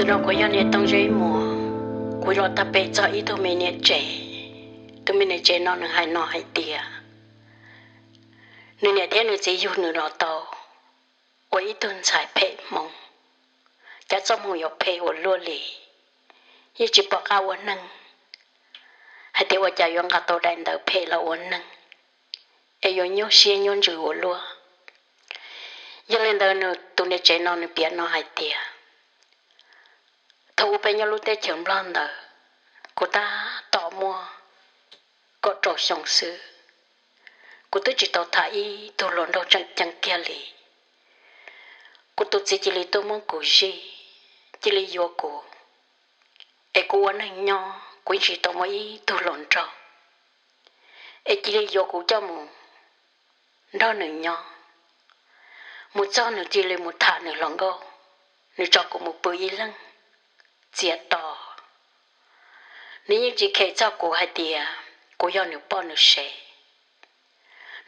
No kuv yog niam Tooj Zeb Muas, kuv los tag pem txog ib tug me niam tsev. Tus me niam tsev no nws hais no hais tias nws niam thiab nws txiv yug nws los tau ua ib tug ntxhais phem hmoov, cas txoj hmoo yuav phem ua luaj li, yeej tsis pom qab ua neeg, hais tias ua cas yuav nqa tau daim ntawv phem los ua neeg, es yuav nyuaj siab nyuaj ntsws ua luaj. Yog li ntawd nws tus niam tsev no nws piav no hais tias, thaum ub peb nyob lub teb chaws Nplog ntawd, kuv tab tom muaj kaum rau xyoo xwb, kuv twb tsis tau tham ib tug hluas nraug tseem ceeb kiag li. Kuv tus txiv cia li tuaj muab kuv zij, cia li yuav kuv, es kuv ua neeg nyob kuv yeej tsis tau muaj ib tug hluas nraug, es cia li yuav kuv coj mus nrog nws nyob. Mus txog nws cia li mus tham nws hluas nkauj, nws tso kuv mus pw ib leeg txias to. Nws yeej tsis khem txog kuv hais tias kuv yog nws poj nws sev.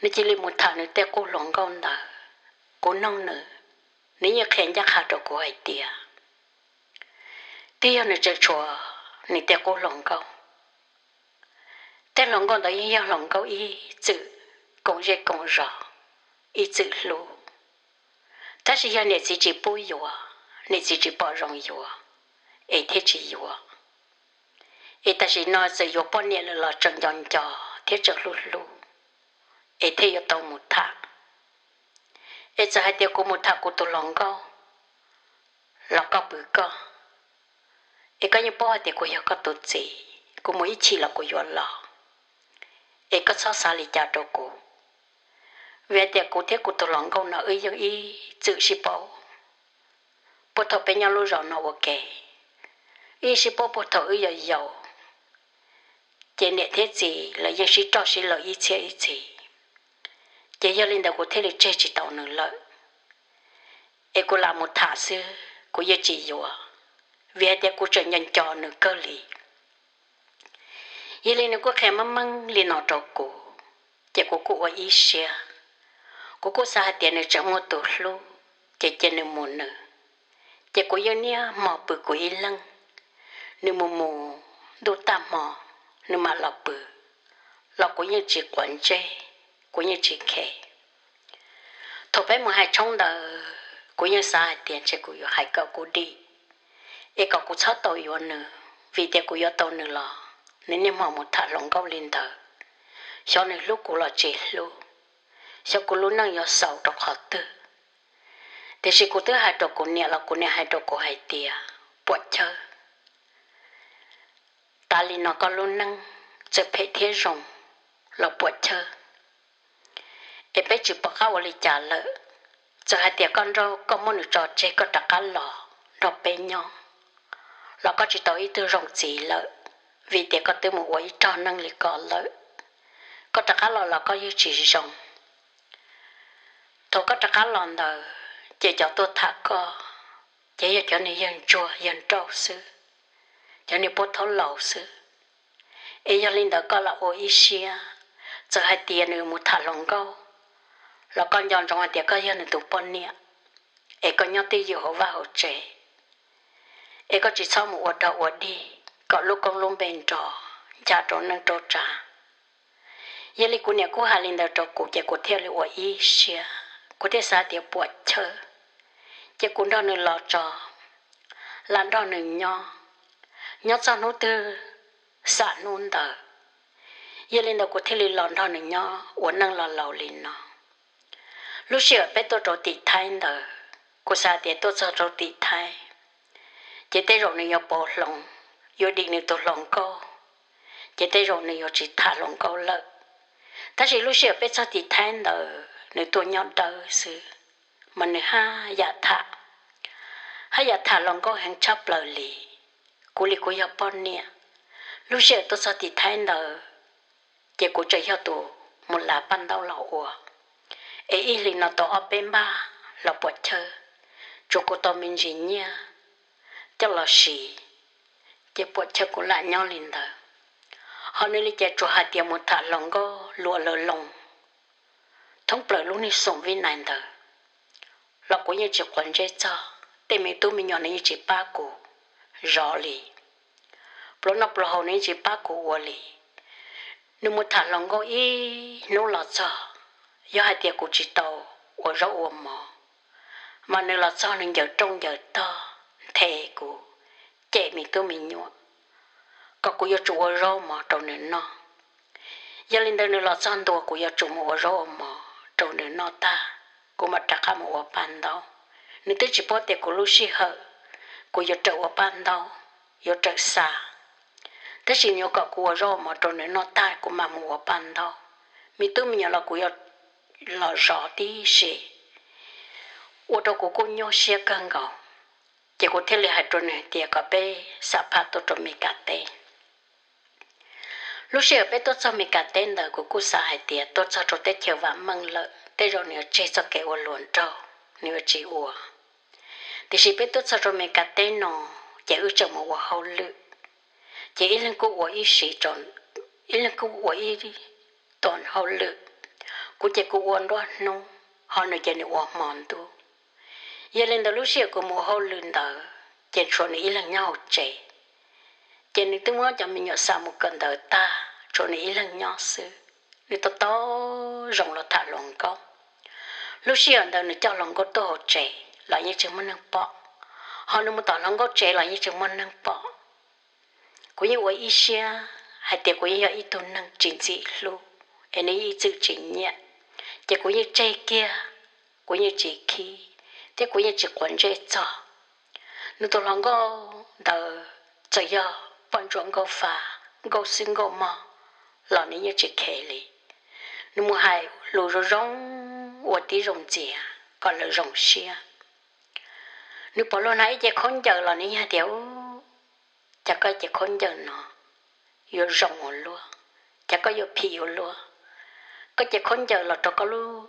Nws cia li mus tham nws tej qub hluas nkauj ntawd. Kuv noog nws, nws yeej qhia ncaj qha rau kuv hais tias twb yog nws tseem tshuav nws tej qub hluas nkauj. Tej hluas nkauj ntawd yeej yog hluas nkauj ib txwm koom zej koom zos, ib txwm hlub, tab sis yog niam txiv tsis pub yuav, niam txiv tsis pom zoo yuav, es thiaj tsis yuav. Es tam sim no txawm yuav poj niam lawm los tseem nco nco thiab tseem hlub hlub, es thiaj yuav tau mus tham. Es txawm hais tias kuv mus tham kuv tus hluas nkauj los koj pw koj, es koj yeej paub hais tias kuv yog koj tus txiv, kuv mus ib chim los kuv yuav los, es koj txhob xav li cas rau kuv. Vim hais tias kuv thiab kuv tus hluas nkauj no wb yeej ib txwm sib paub puag thaum peb nyob lub zos no ua ke, wb yeej sib paub puag thaum wb yau yau, ces niam thiab txiv lawv yeej sib roj sib law ib txhiab ib txhis, ces yog li ntawd kuv thiaj li tseg tsis tau nws lawm. Es kuv lam mus tham xwb, kuv yeej tsis yuav, vim hais tias kuv tseem nco nco nws kawg li. Yog li nws kuj qhia meej meej li no rau kuv, ces kuv kuj ua ib siab. Kuv kuj xav hais tias nws tseem muaj tus hlub, ces cia nws mus nws. Ces kuv yeej niaj hmo pw kuv ib leeg, nws mus mus ntuj tag hmo nws mam los pw, los kuv yeej tsis quav ntsej, kuv yeej tsis khe. Thaum peb mus hais tshoob ntawd kuv yeej xav hais tias ntshe kuv yuav hais kom kuv dim, es kom kuv txhob tau yuav nws, vim tias kuv yuav tau nws los nws niaj hmo mus tham hluas nkauj li ntawd, xyov nws hlub kuv los tsis hlub, xyov kuv lub neej yuav xaus rau qhov twg. Tiam sis kuv twb hais rau kuv niam los kuv niam hais rau kuv hais tias puam chawj, tas li no koj lub neej txawm phem thiab zoo los puam chawj, es peb tsis pom qab ua li cas lawm. Txawm hais tias koj nrauj koj muab nws tso tseg koj rov qab los nrog peb nyob, los koj tsis tau ib tug zoo txiv lawm, vim tias koj twb mus ua ib rog neeg li ko lawm. Koj rov qab los los koj yeej tsis zoo. Thaum koj rov qab los ntawd ces cov tuaj tham koj ces yog cov niag yawg ntsuag yawg nrauj xwb, cov niag puab thaub laus xwb. Es yog li ntawd koj lam ua ib siab, txawm hais tias nws mus tham hluas nkauj los koj nco ntsoov hais tias koj yog nws tus poj niam, es koj nyob twj ywm hauv vaj hauv tsev, es koj tsis txhob mus ua dog ua dig kom lub koob lub npe nrov ncha rau neej rau tsav. Yog li kuv niam kuj hais li ntawd rau kuv ces kuv thiaj li ua ib siab, kuv thiaj xav tias puam chawj, ces kuv nrog nws los tso, lam nrog nws nyob, nyob txog hnub twg xam hnub ntawd. Yog li ntawd kuv thiaj li los nrog nws nyob ua neej los laus li no. Lub sij hawm peb tuaj rau tim Thaib ntawd, kuv xav tias tuaj txog rau tim Thaib ces tej zaum nws yuav pauv hloov, yuav dim nws tus hluas nkauj, ces tej zaum nws yuav tsis tham hluas nkauj lawm. Tab sis lub sij hawm peb txog tim Thaib ntawd nws tuaj nyob dawb xwb, mas nws haj yam tham, haj yam tham hluas nkauj heev tshaj plaws li. Kuv li kuv yog poj niam, lub sij hawm tuaj txog tim Thaib ntawd ces kuv tseem yog tus mus lav paj ntaub los ua, es ib hlis no tau ob peb npag los puam chawj, tsuas kuv tau me ntsis nyiaj coj los siv, ces puam chawj kuv lam nyob li ntawd. Ho nws li cas tsuas hais tias mus tham hluas nkauj luam lawv loo thoob plaws lub niag xoom Vib Nais ntawd, los kuv yeej tsis quav ntsej txog, tej me tub me nyuam nws yeej tsis pab kuv, zov li. Pluas noj pluas haus nws yeej tsis pab kuv ua li. Nws mus tham hluas nkauj ib hnub los txog, yog hais tias kuv tsis tau ua zaub ua mov, mas nws los txog nws ncaws rooj ncaws tog nthe kuv, cem me tub me nyuam kom kuv yuav tsum ua zaub mov rau nws noj. Yog li ntawd nws los txog ntua kuv yuav tsum mus ua zaub ua mov rau nws noj tag, kuv mam rov qab mus ua paj ntaub. Nws twb tsis paub tias kuv lub sij hawm kuv yuav rawm ua paj ntaub, yuav rawm xa. Tab sis nws yuav kom kuv ua zaub ua mov rau nws noj tag kuv mam mus ua paj ntaub. Me tub me nyuam los kuv yuav los zov tib si, ua rau kuv kuj nyuaj siab kawg nkaus. Ces kuv thiaj li hais rau nws tias kom peb xam phaj tuaj rau Mes Kas teb. Lub sij hawm peb tuaj txog Mes Kas teb ntawd kuv kuj xav hais tias tuaj txog rau teb chaws vam meej lawm tej zaum nws yuav tseg txoj kev ua luam nraug, nws yuav tsis ua. Tiam sis peb tuaj txog rau Mes Kas teb no, ces wb tseem mus ua hauj lwm, ces ib leeg kuj ua ib sim, ib leeg kuj ua ib tom hauj lwm. Kuv ces kuv ua nruab hnub, ho nws ces nws ua hmo ntuj. Yog li ntawd lub sij hawm kuv mus ua hauj lwm ntawd ces tshuav nws ib leeg nyob hauv tsev. Ces nws twb muab cov me nyuam xa mus kawm ntawv tag, tshuav nws ib leeg nyob xwb. Nws tau tau zoo los tham hluas nkauj. Lub sij hawm ntawd nws coj hluas nkauj tuaj hauv tsev los yeej tsis muaj neeg pom, ho nws mus tom hluas nkauj tsev los yeej tsis muaj neeg pom. Kuv yeej ua ib siab hais tias kuv yeej yog ib tug neeg tsis ntxim hlub, es nws yeej ib txwm tsis nyiam, ces kuv yeej tseg kiag, kuv yeej tsis khib, thiab kuv yeej tsis quav ntsej txog. Nws tus hluas nkauj ntawd txawm yog poj ntsuam nkauj fa, nkauj xwb nkauj mog, los nws yeej tsis khev li. Nws mus hais lus zoo zoo, ua tib zoo ntxias kom lawv zoo siab. Nws pom luag hnav ib ce khaub ncaws los nws yeej hais tias, Ub, cas koj ce khaub ncaws no yuav zoo ua luaj, cas koj yuav phim ua luaj, koj ce khaub ncaws los rau koj lub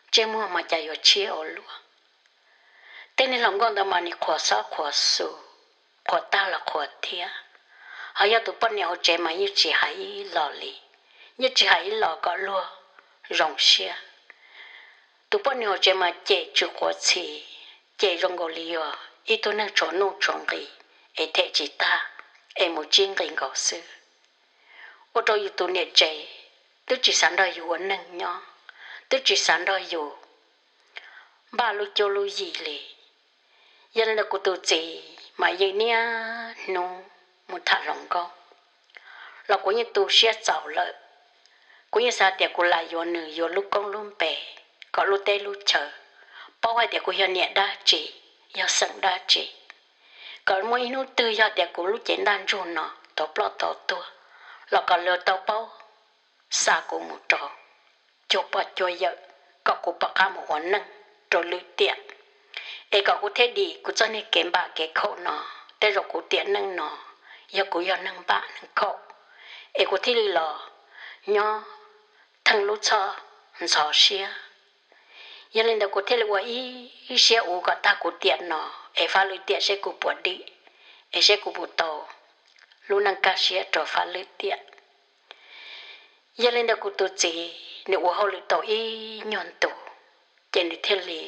ntsej muag mas cas yuav tshiab ua luaj. Tej niag hluas nkauj ntawd mas nws qhuas xob qhuas xus, qhuas tag los qhuas thiab. Ho yog tus poj niam hauv tsev mas yeej tsis hais ib los li, yeej tsis hais ib los kom luag zoo siab. Tus poj niam hauv tsev mas cem tsw quav txhi, cem zoo nkaus li yog ib tug neeg tshuav nuj tshuav nqi, es them tsis tag, es mus tsib nqi nkaus xwb. Ua rau yus tus niam tsev twb tsis xav nrog yus ua neej nyob, twb tsis xav nrog yus npaj lub cuab lub yig li. Yog li ntawd kuv tus txiv mas yeej niaj hnub mus tham hluas nkauj, los kuv yeej tu siab txaus lawm. Kuv yeej xav tias kuv lam yuav nws yuav lub koob lub npe, kom lub teb lub chaw paub hais tias kuv yog niam dab tsi, yog xeem dab tsi, kom muaj ib hnub twg yog tias kuv lub cev ntaj ntsug no tau ploj tau tuag, los kom lawv tau paub xa kuv mus rau cuag pog cuag yawm, kom kuv pom qab mus ua neej rau lwm tiam, es kom kuv thiaj dim kuv txoj niag kev npam kev khaum no. Tej zaum kuv tiam neej no yog kuv yog neeg npam neeg khaum, es kuv thiaj li los nyob theej lub txhoj ntxhov siab. Yog li ntawd kuv thiaj li ua ib siab uv kom tag kuv tiam no, es fab lwm tiam seb kuv puas dim, es seb kuv puas tau lub neej kaj siab rau fab lwm tiam. Yog li ntawd kuv tus txiv nws ua hauj lwm tau ib nyuag ntus, ces nws thiaj li,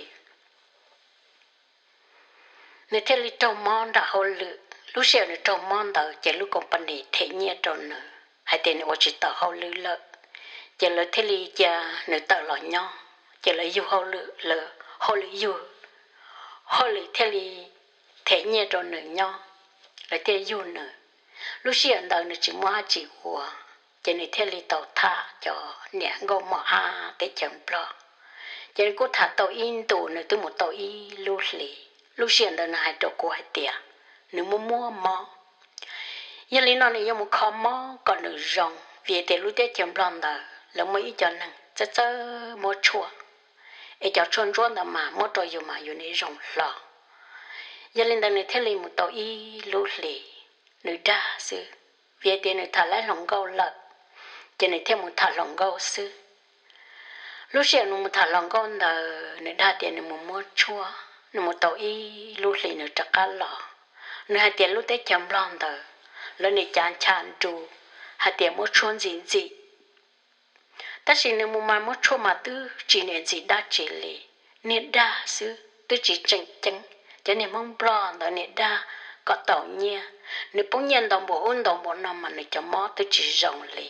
nws thiaj li raug mob nram hauj lwm. Lub sij hawm nws raug mob ntawd ces lub company them nyiaj rau nws hais tias nws ua tsis tau hauj lwm lawm, ces lawv thiaj li cia nws tawm los nyob, ces lawv yug hauj lwm, lawv hauj lwm yug, hauj lwm thiaj li them nyiaj rau nws nyob, lawv thiaj yug nws. Lub sij hawm ntawd nws tsis muaj dab tsi ua, ces nws thiaj li tau tham cov niam nkauj mom ab teb chaws Nplog. Ces nws kuj tham tau ib ntus, nws twb mus tau ib lub hlis. Lub sij hawm ntawd nws hais rau kuv hais tias nws muaj muaj mob, yog li no nws yuav mus kho mob kom nws zoo, vim tias lub teb chaws Nplog ntawd lawv muaj ib co neeg txawj txawj muab tshuaj, es cov tshuaj ntsuab ntawd mas muab rau yus mas yus nim zoo hlo. Yog li ntawd nws thiaj li mus tau ib lub hlis, nws dag xwb, vim tias nws tham laib hluas nkauj lawm, ces nws thiaj mus tham hluas nkauj xwb. Lub sij hawm nws mus tham hluas nkauj ntawd nws dag tias nws mus muab tshuaj, nws mus tau ib lub hlis nws rov qab los. Nws hais tias lub teb chaws Nplog ntawd lawv nim cav ncha nru hais tias muab tshuaj ntxim ntxim, tab sis nws mus mas muab tshuaj mas twb tsis niam ntxim dab tsi li, niag dag xwb twb tsis tseem ceeb. Cov niag Hmoob Nplog ntawd niag dag kom tau nyiaj. Nws poob nyiaj ntau npaum ub ntau npaum no mas nws cov mob twb tsis zoo li.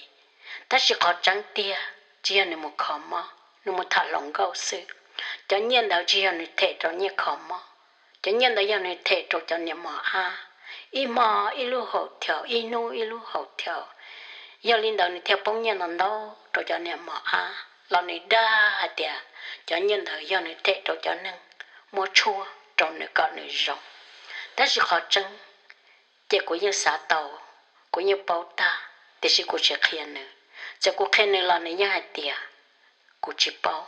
Tab sis qhov tseeb tiag tsis yog nws mus kho mob, nws mus tham hluas nkauj xwb. Cov nyiaj ntawd tsis yog nws them rau nyiaj kho mob, cov nyiaj ntawd yog nws them rau cov niam mos ab. Ib hmo ib lub hau thiaus, ib hnub ib lub hau thiaus. Yog li ntawd nws thiaj poob nyiaj ntau ntau rau cov niam mos ab los nws dag hais tias cov nyiaj ntawd yog nws them rau cov neeg muab tshuaj rau nws kom nws zoo. Tab sis qhov tseeb ces kuv yeej xav tau, kuv yeej paub tag, tiam sis kuv tsis qhia nws. Txawm kuv qhia nws los nws yeej hais tias kuv tsis paub,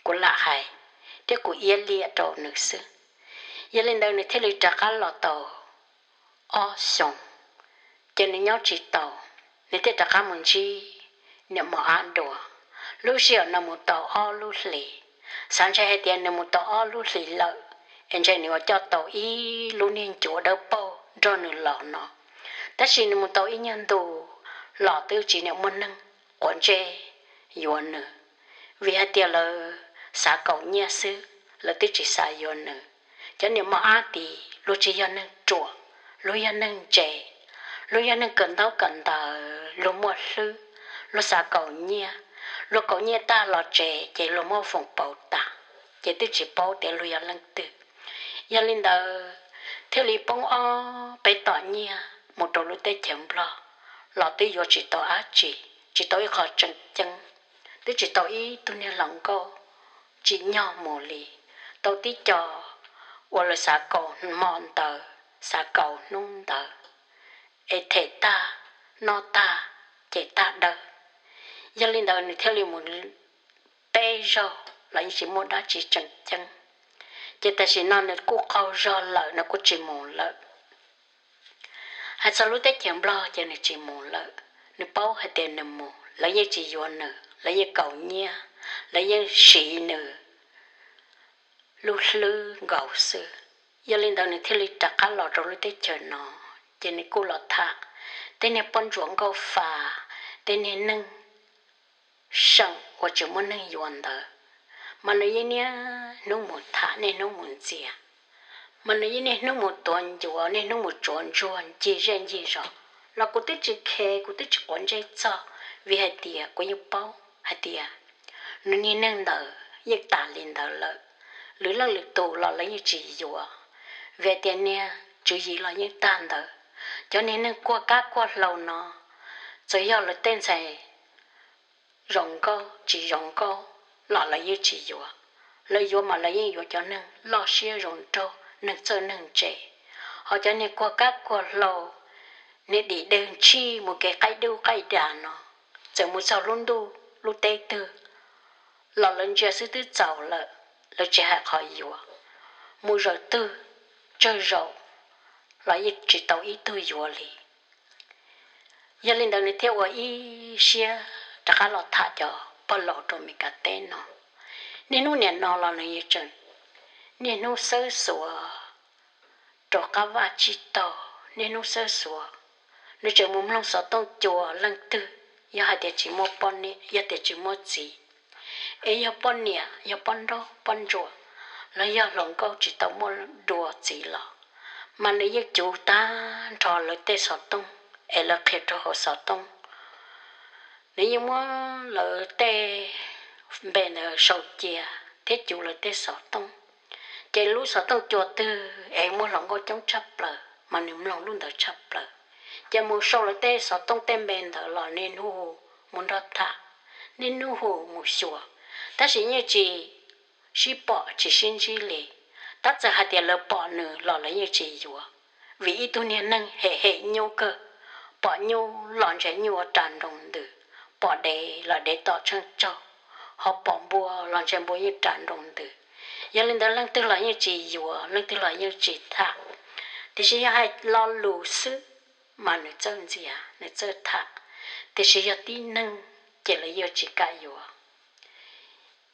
kuv lam hais, thiab kuv iab liam rau nws xwb. Yog li ntawd nws thiaj li rov qab los tau ob xyoos, ces nws nyob tsis tau, nws thiaj rov qab mus ntsib niam mos ab dua. Lub sij hawm no mus tau ob lub hlis, xav ntshe hais tias nws mus tau ob lub hlis lawm, es ntshe nws yuav coj tau ib lub niag ncuav dawb paug nrog nws los no. Tab sis nws mus tau ib nyuag ntu los twb tsis niam muaj neeg quav ntsej yuav nws, vim hais tias lawv xav kaum nyiaj xwb, lawv twb tsis xav yuav nws. Cov niam mos ab tid luag tsis yog neeg ruam, luag yog neeg ntse, luag yog neeg kawm ntaub kawm ntawv, luag muaj hlwb, luag xav kaum nyiaj. Luag kaum nyiaj tag los tsev ces luag muab foom pauv tas, ces twb tsis paub tias luag yog leej twg. Yog li ntawd thiaj li poob ob peb tom nyiaj mus rau lub teb chaws Nplog los twb yuav tsis tau dab tsi, tsis tau ib qho tseem ceeb, twb tsis tau ib tug niag hluas nkauj tsim nyog mus li. Tau tib co uas lawv xav kaum hmo ntawd, xav kaum hnub ntawd, es them tag, noj tag, ces tag dawb. Yog li ntawd nws thiaj li mus peb zaug los yeej tsis muaj dab tsi tseem ceeb. Ces tam sim no nws kuj qaug zog lawm, nws kuj tsis mus lawm. Hais txog lub teb chaws Nplog ces nws tsis mus lawm. Nws paub hais tias nws mus lawv yeej tsis yuav nws, lawv yeej kaum nyiaj, lawv yeej siv nws lub hlwb nkaus xwb. Yog li ntawd nws thiaj li rov qab los rau lub teb chaws no, ces nws kuj los tham tej niag poj ntsuam nkauj fa, tej niag neeg seem uas tsis muaj neeg yuav ntawd, mas nws yeej niaj hnub mus tham, niaj hnub mus ntxias, mas nws yeej niaj hnub mus tuav ncuav, niaj hnub mus tsuav ntsuag ncig zej ncig zos, los kuv twb tsis khe, kuv twb tsis quav ntsej txog, vim hais tias kuv yeej paub hais tias nws niag neeg ntawd yeej tas li ntawd lawm. Lwm leej lwm tus los lawv yeej tsis yuav, vim hais tias niag tswv yim los yeej tag ntawd. Cov niag neeg kuag kab kuag hlau no, txawm yog lawv tej ntxhais zoo nkauj tsis zoo nkauj los lawv yeej tsis yuav. Lawv yuav mas lawv yeej yuav cov neeg loj siab zoo nraug, neeg txawj neeg ntse. Ho cov niag kuag kab kuag hlau, niag dim dawg ntshij mus kev qaij dub qaij das no, txawm mus txog lub ntuj lub teb twg los lawv ntsia xwb twb txaus lawm, lawv tsis hais qhov yuav. Mus zaum twg tsawg zaum los yeej tsis tau ib tug yuav li. Yog li ntawd nws thiaj ua ib siab rov qab los tham cov pog laus rau Meskas teb no. Niaj hnub niam no los nws yeej tseem niaj hnub xawb xuav rau qab vaj tsib taug, niaj hnub xawb xuav. Nws tseem mus mloog xov tooj cua leej twg, yog hais tias tsis muaj poj niam, yog tias tsis muaj txiv, es yog poj niam, yog poj nraug poj ntsuam, los yog hluas nkauj tsis tau muaj dua txiv los, mas nws yeej cuv tag nrho lawv tej xov tooj es lawv qhia rau hauv xov tooj. Nws yeej muab lawv tej npe ntawd sau cia thiab cuv lawv tej xov tooj. Ces lub xov tooj cua twg es muaj hluas nkauj coob tshaj plaws mas nws mloog lub ntawd tshaj plaws. Ces mus sau lawv tej xov tooj tej npe ntawd los niaj hnub hu mus nrog tham, niaj hnub hu mus xyuas, tab sis yeej tsis sib pom tsis sib ntsib li. Tab txawm hais tias lawv pom nws los lawv yeej tsis yuav, vim ib tug niag neeg hem hem nyuj kawg, pom nyuj los ntshe nyuj ua ras nroo ntws, pom dev los dev tom tsheej tsaug, ho pom npua los ntshe npua yeej ras nroo ntws. Yog li ntawd leej twg los yeej tsis yuav, leej twg los yeej tsis tham. Tiam sis yog hais lo lus xwb mas nws txawj ntxias, nws txawj tham, tiam sis yog tib neeg ces lawv yeej tsis kam yuav.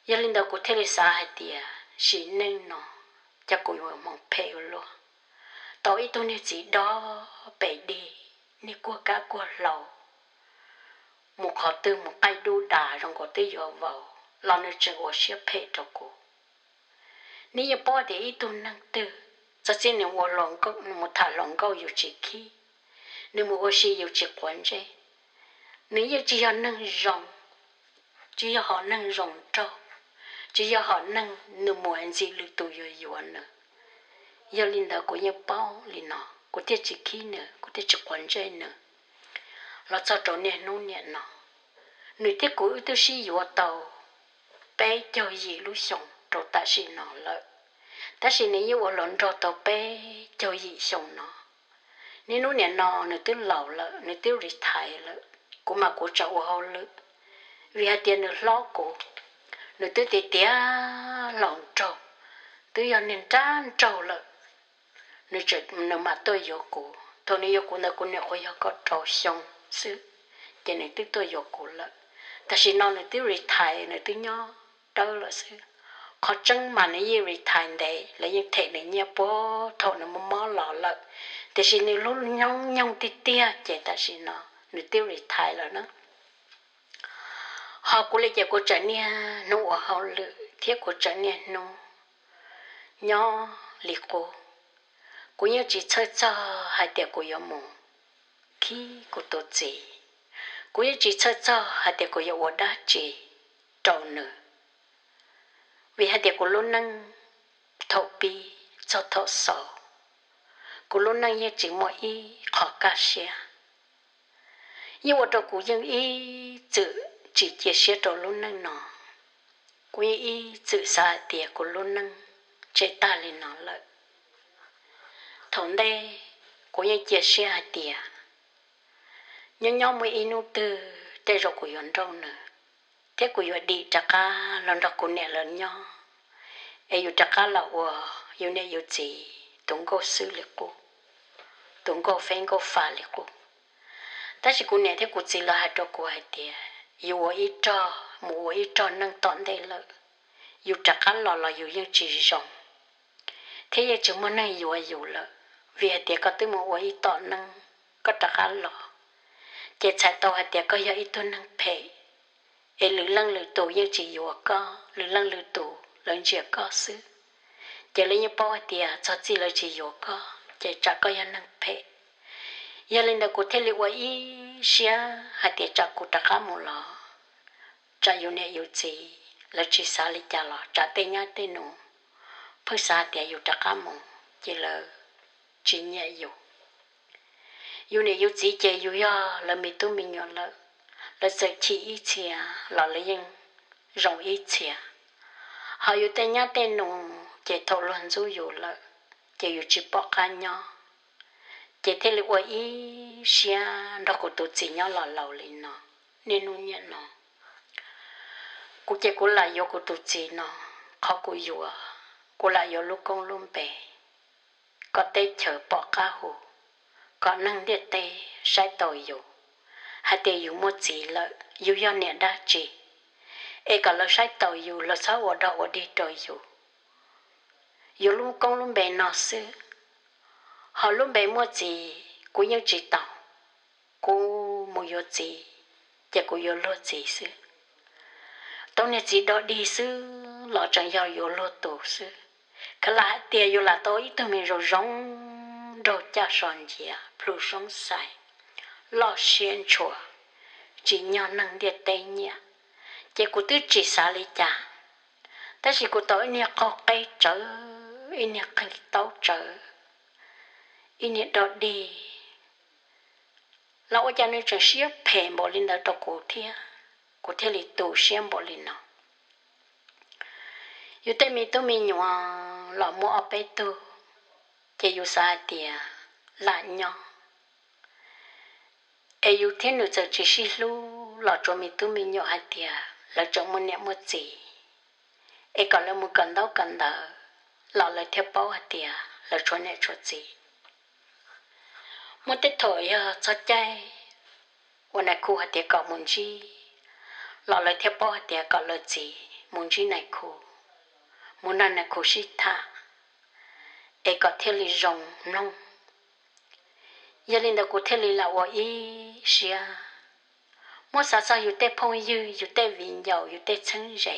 Yog li ntawd kuv thiaj li xav hais tias sim neej no, cas kuv yuav hmoov phem ua luaj. Tau ib tug niag txiv dob pem dig, niag kuag kab kuag hlau, mus qhov twg mus qaij dub das zoo nkaus twb yuav vau, los nws tseem ua siab phem rau kuv. Nej yeej paub tias ib tug neeg twg Txog txij nws mus tham hluas nkauj yus tsis khib, nws mus ua si yus tsis quav ntsej, nws yeej tsis yog neeg zoo, tsis yog hom neeg zoo nraug, tsis yog hom neeg nws mus ntxim lwm tus yuav yuav nws. Yog li ntawd kuv yeej paub li no, kuv thiaj tsis khib nws, kuv thiaj tsis quav ntsej nws. Los txog rau niaj hnub niam no, nws thiab kuv wb twb sib yuav tau peb caug yim lub xyoo rau tam sim no lawm, tab sis nws yeej ua hluas nraug tau peb caug yim xyoo no. Niaj hnub niam no nws twb laus lawm, nws twb retire lawm, kuv mas kuv tseem ua hauj lwm, vim hais tias nws hlob kuv, nws twb tiav tiav hluas nraug, twb yog niag nrab nraug lawm, nws mam tuaj yuav kuv. Thaum nws yuav kuv ntawd kuv niam nyuam qhuav yog kaum rau xyoo xwb, ces nws twb tuaj yuav kuv lawm. Tam sim no nws twb retire, nws twb nyob dawb lawm xwb. Qhov tseeb mas nws yeej retire ntev, lawv yeej them nws nyiaj puag thaum nws mob mob los lawm, tiam sis nws lub hnub nyoog tiag tiag ces tam sim no nws twb retire lawm na. Ho kuv li ces kuv tseem niaj hnub ua hauj lwm thiab kuv tseem niaj hnub nyob li qub. Kuv yeej tsis txhawj txog hais tias kuv yuav mus khib kuv tus txiv, kuv yeej tsis txhawj txog hais tias kuv yuav ua dab tsi rau nws, vim hais tias kuv lub neej thaum pib txog thaum xaus, kuv lub neej yeej tsis muaj ib qho kaj siab. Yeej ua rau kuv yeej ib txwm tsis cia siab rau lub neej no. Kuv yeej ib txwm xav hais tias kuv lub neej tseg tag li no lawm. Thaum ntej kuv yeej cia siab hais tias nyob nyob muaj ib hnub twg tej zaum kuv yuav nrauj nws, thiab kuv yuav dim rov qab los nrog kuv niam lawv nyob, es yus rov qab los ua yus niam yus txiv tus nkauj xwb li qub, tus nkauj feb nkauj fab li qub. Tab sis kuv niam thiab kuv txiv lawv hais rau kuv hais tias yus ua ib rog mus ua ib rog neej tom ntej lawm, yus rov qab los los yus yeej tsis zoo, thiab yeej tsis muaj neeg yuav yus lawm, vim hais tias koj twb mus ua ib tom neej, koj rov qab los, ces txhais tau hais tias koj yog ib tug neeg phem, es lwm leej lwm tus yeej tsis yuav koj, lwm leej lwm tus lawv ntsia koj xwb, ces lawv yeej paub hais tias txog txij lawv tsis yuav koj ces tsam koj yog neeg phem. Yog li ntawd kuv thiaj li ua ib siab hais tias tsam kuv rov qab mus los, tsam yus niam yus txiv lawv tsis xav li cas los tsam tej nyab tej nus pheej xav tias yus rov qab mus ces lawv tsis nyiam yus. Yus niam yus txiv ces yus yog lawv me tub me nyuam lawm, lawv txawm chim ib txhia los lawv yeej zoo ib txhia. Ho yus tej nyab tej nus ces thaum luag ntxub yus lawm ces yus tsis pom qab nyob, ces thiaj li ua ib siab nrog kuv tus txiv nyob los laus li no. Niaj hnub niam no kuv ces kuv lam yuav kuv tus txiv no, qhov kuv yuav, kuv lam yuav lub koob lub npe, kom teb chaws pom qab hu, kom neeg ntiaj teb saib taus yus hais tias yus muaj txiv lawm yus yog niam dab tsi, es kom lawv saib taus yus, lawv txhob ua dog ua dig rau yus. Yuav lub koob lub npe no xwb, ho lub npe muaj txiv kuv yeej tsis tau. Kuv mus yuav txiv ces kuv yuav luag txiv xwb. Tau niag txiv dog dig xwb los tseem yog yuav luag tus xwb. Khav lam hais tias yus lam tau ib tug me zoo zoo, nraug caj so nciav, plhu soob xais, loj siab ntshua, tsim nyog neeg ntiaj teb nyiam, ces kuv twb tsis xav li cas. Tab sis kuv tau ib niag qaug qeb tsawv, ib niag qeeg taub tsawv, ib niag dog dig, los ua cas nws tseem siab phem npaum li ntawd rau kuv thiab, kuv thiaj li tu siab npaum li no. Yus tej me tub me nyuam los muaj ob peb tug, ces yus xav hais tias lam nyob, es yus thiab nws txawm tsis sib hlub los tsuav me tub me nyuam hais tias lawv tseem muaj niam muaj txiv, es kom lawv mus kawm ntaub kawm ntawv los lawv thiaj paub hais tias lawv tshuav niam tshuav txiv. Muaj tej thaum yog txog caij uas nais khu hais tias kom mus ntsib, los lawv thiaj paub hais tias kom lawv txiv mus ntsib nais khu, mus nrog nais khu sib tham, es kom thiaj li zoo mloog. Yog li ntawd kuv thiaj li lam ua ib siab, muab xav txog yus tej phooj ywg, yus tej viv ncaus, yus tej txheeb ze,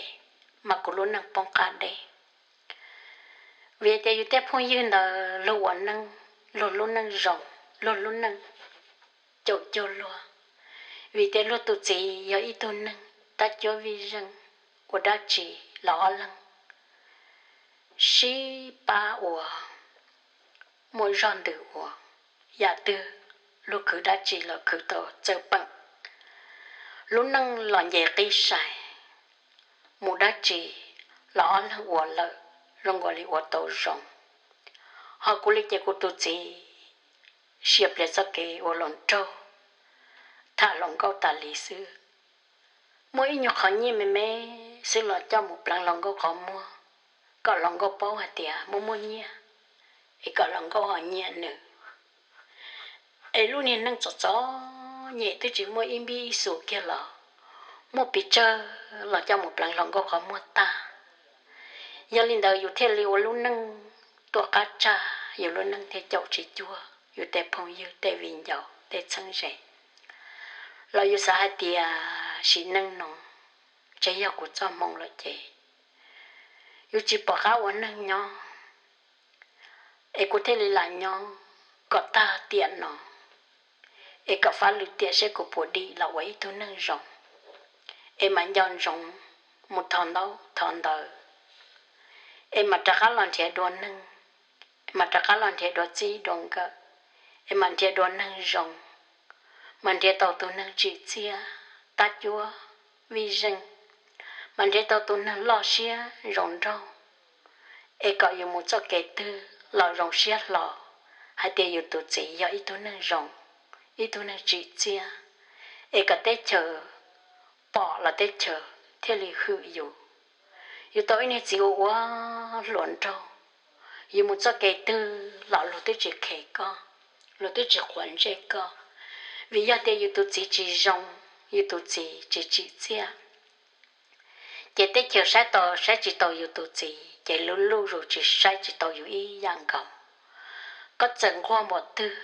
mas kuv lub neej poob qab deb. Vim tias yus tej phooj ywg ntawd luag ua neej, luag lub neej zoo, luag lub neej caum cuag luag, vim tias luag tus txiv yog ib tug neeg tab cuab vij zeej, ua dab tsi los ob leeg sib pab ua, muaj zog ntws ua, yam twg luag khwv dab tsi los khwv tau txawj peem, lub neej los nce qib sai, mus dab tsi los ob leeg ua lawm zoo nkaus li ua tau zoo. Ho kuv li ces kuv tus txiv sia pliag txoj kev ua hluas nraug, tham hluas nkauj tas li xwb. Muaj ib nyuag qhov nyiaj me me xwb los coj mus pleev hluas nkauj qhov muag, kom hluas nkauj paub hais tias muaj muaj nyiaj, es kom hluas nkauj ho nyiam nws. Es lub niag neej txom txom nyem twb tsis muaj ib npib ib xus kiag los muaj pes tsawg los coj mus pleev hluas nkauj qhov muag tag. Yog li ntawd yus thiaj li ua lub neej tuaj qab tsag, yus lub neej thiaj caum tsis cuag yus tej phooj ywg, tej viv ncaus, tej txheeb ze. Los yus xav hais tias sim neej no tseem yog kuv txoj hmoo lawm ces yus tsis pom qab ua neej nyob, es kuv thiaj li lam nyob kom tag tiam no, es kom fab lwm tiam seb kuv puas dim los ua ib tug neeg zoo, es mam nco ntsoov mus thov ntaub thov ntawv, es mam rov qab los nrhiav dua neeg, mam rov qab los nrhiav dua txij dua nkawm, es mam nrhiav dua neeg zoo, mam nrhiav tau tus neeg tsim txiaj, tab cuab, vij zeej, mam nrhiav tau tus neeg loj siab zoo nraug, es kom yus mus txoj kev twg los zoo siab hlo hais tias yus tus txiv yog ib tug neeg zoo, ib tug neeg tsim txiaj, es kom teb chaws pom los teb chaws thiaj li hwm yus. Yus tau ib niag txiv ua ua hluas nraug, yus mus txoj kev twg los luag twb tsis khes koj, luag twb tsis quav ntsej koj, vim yog tias yus tus txiv tsis zoo, yus tus txiv tsis tsim txiaj. Ces teb chaws saib tau saib tsis tau yus tus txiv, ces lub luj zus tsis saib tsis tau yus ib yam nkaus. Koj txawm nquag npaum twg,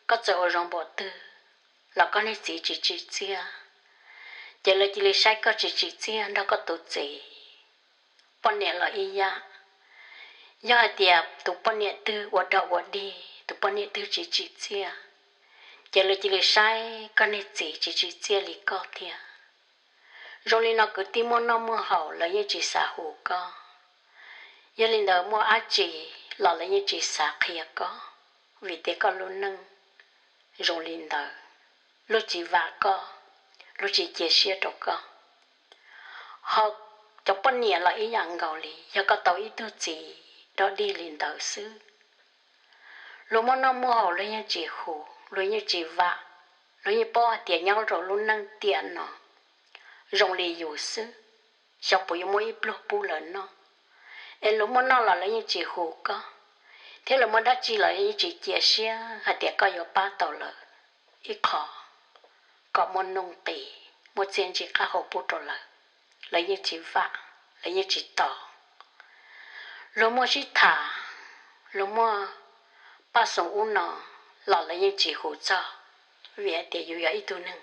koj txawm ua zoo npaum twg, los koj niag txiv tsis tsim txiaj, ces lawv cia li saib koj tsis tsim txiaj nrog koj tus txiv. Poj niam los ib yam, yog hais tias tus poj niam twg ua dog ua dig, tus poj niam twg tsis tsim txiaj, ces lawv cia li saib koj niag txiv tsis tsim txiaj li koj thiab. Zoo li no kwv tij muaj noj muaj haus lawv yeej tsis xav hu koj. Yog li ntawd muaj dab tsi los lawv yeej tsis xav qhia koj, vim tias koj lub neej zoo li ntawd, luag tsis vam koj, luag tsis cia siab rau koj. Ho cov poj niam los ib yam nkaus li, yog koj tau ib tug txiv dog dig li ntawd xwb, luag muaj noj muaj haus luag yeej tsis hu, luag yeej tsis vam, luag yeej paub hais tias nyob rau lub neej tiam no zoo li yus xwb, xyov puas yuav muaj ib pluag pub lawv noj. Es luag muaj noj los lawv yeej tsis hu koj, thiab lawv muaj dab tsi los yeej tsis cia siab hais tias koj yuav pab tau lawv ib qho kom muaj nuj nqis, muaj txiaj ntsig qab hau pub rau lawv, lawv yeej tsis vam, lawv yeej tsis tos. Luag muaj sib tham, luag muaj paj xoom ub no los lawv yeej tsis hu txog, vim hais tias yus yog ib tug neeg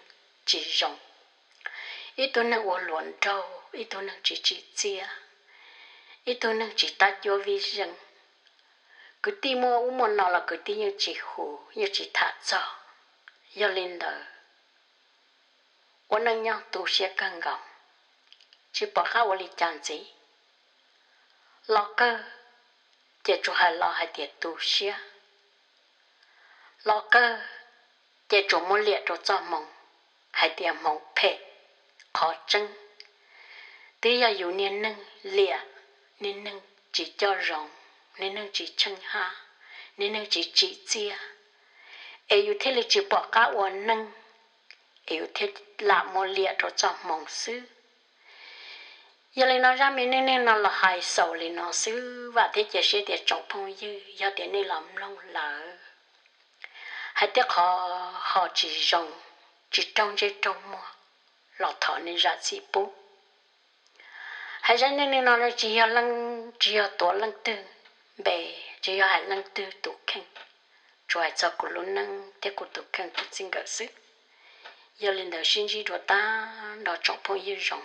tsis zoo, ib tug neeg ua hluas nraug, ib tug neeg tsis tsim txiaj, ib tug neeg tsis tab cuab vij zeej. Kwv tij muaj ub muaj no los kwv tij yeej tsis hu, yeej tsis tham txog. Yog li ntawd, ua neej nyob tu siab kawg nkaus, tsis pom qab ua li cas ntxiv. Los kawg ces tsuas hais los hais tias tu siab, los kawg ces tsuas muab liam rau txoj hmoo hais tias hmoov phem. Qhov tseeb twb yog yus niag neeg liam, niag neeg tsis coj zoo, niag neeg tsis tsheej hab, niag neeg tsis tsim txiaj, es yus thiaj li tsis pom qab ua neej, es yus thiaj lam muab liam rau txoj hmoo xwb. Yog li no zaj me neej neeg no los hais xaus li no xwb, vam thiab cia siab tias tsoom phooj ywg yog tias nej los mloog lawm, hais tej qhov ho tsis zoo, tsis raug ntsej raug muag los thov nej zam txim pub. Hais zaj neej neeg no tsis yog leej, tsis yog tuav leej twg npe, tsis yog hais leej twg tus kheej, tsuas hais txog kuv lub neej thiab kuv tus kheej kuv txij nkawm xwb. Yog li ntawd sib ntsib dua tag nrho tsoom phooj ywg zoo.